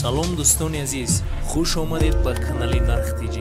Салом, дӯстони азиз, хуш омадед ба канали Нарх ТЖ.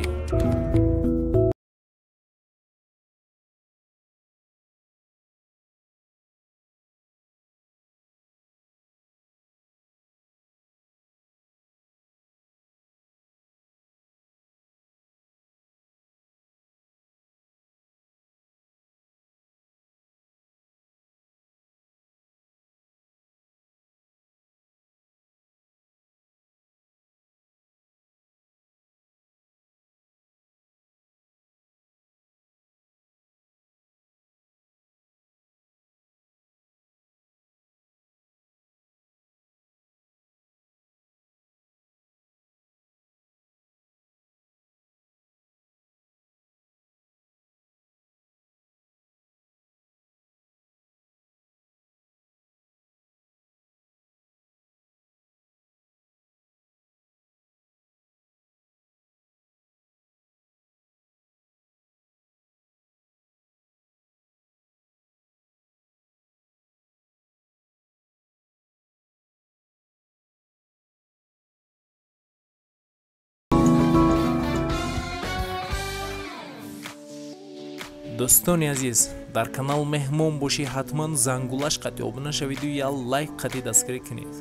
Дӯстони азиз, дар канал меҳмон бошӣ, ҳатман зангулаш қати обуна шавиду я лайк қати дастгирӣ кунед.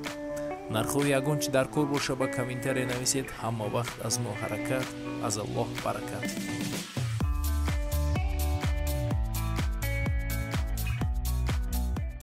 Нархҳои ягон чи дар кор боша, ба комментария нависед. Ҳама вақт аз мо ҳаракат, аз Аллоҳ баракат.